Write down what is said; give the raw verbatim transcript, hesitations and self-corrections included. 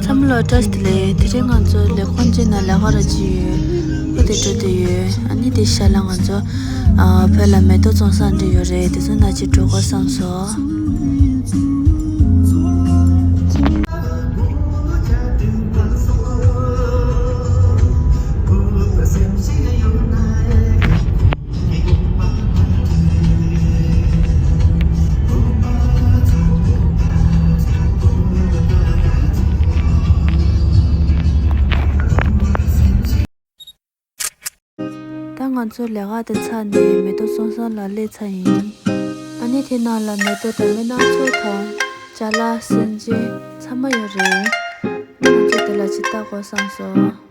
ཚང་མ་ལ་བཀྲ་ཤིས་བདེ་ལེགས། དེ་རིང་ང་ཚོ་ལས་ཁུངས་གཅིག་ནང་ལས་ཀ་རག་གི་ཡོད། འོ་དེ་འགྲོ་བསྡད་ཡོད། ཨ་ནི་དེ་ཤར་ལ་ང་ཚོ་ཨ་བོད་ལ་མེ་ཏོག་བཙོང་ས་འདྲ་ཡོད་རེད། དེ་ཚོ་ནང་ཅིག་འགྲོ་དགོས་བསམ་སོང་། ད་ང་ཚོ་ལས་ཀ་དེ་ཚར་ནས་མེ་ཏོག་བཙོང་ས་ལ་སླེབས་ཚར་ཡིན། ཨ་ནི་དེ་ནང་ལ་མེ་ཏོག་འདྲ་མིན་སྣ་ཚོགས་དང་ཅ་ལག་སེམས་ཅན་ཚང་མ་ཡོད་རེད། ང་ཚོ་དེ་ལ་ཅིག་ལྟ་དགོས་བསམ་སོང་།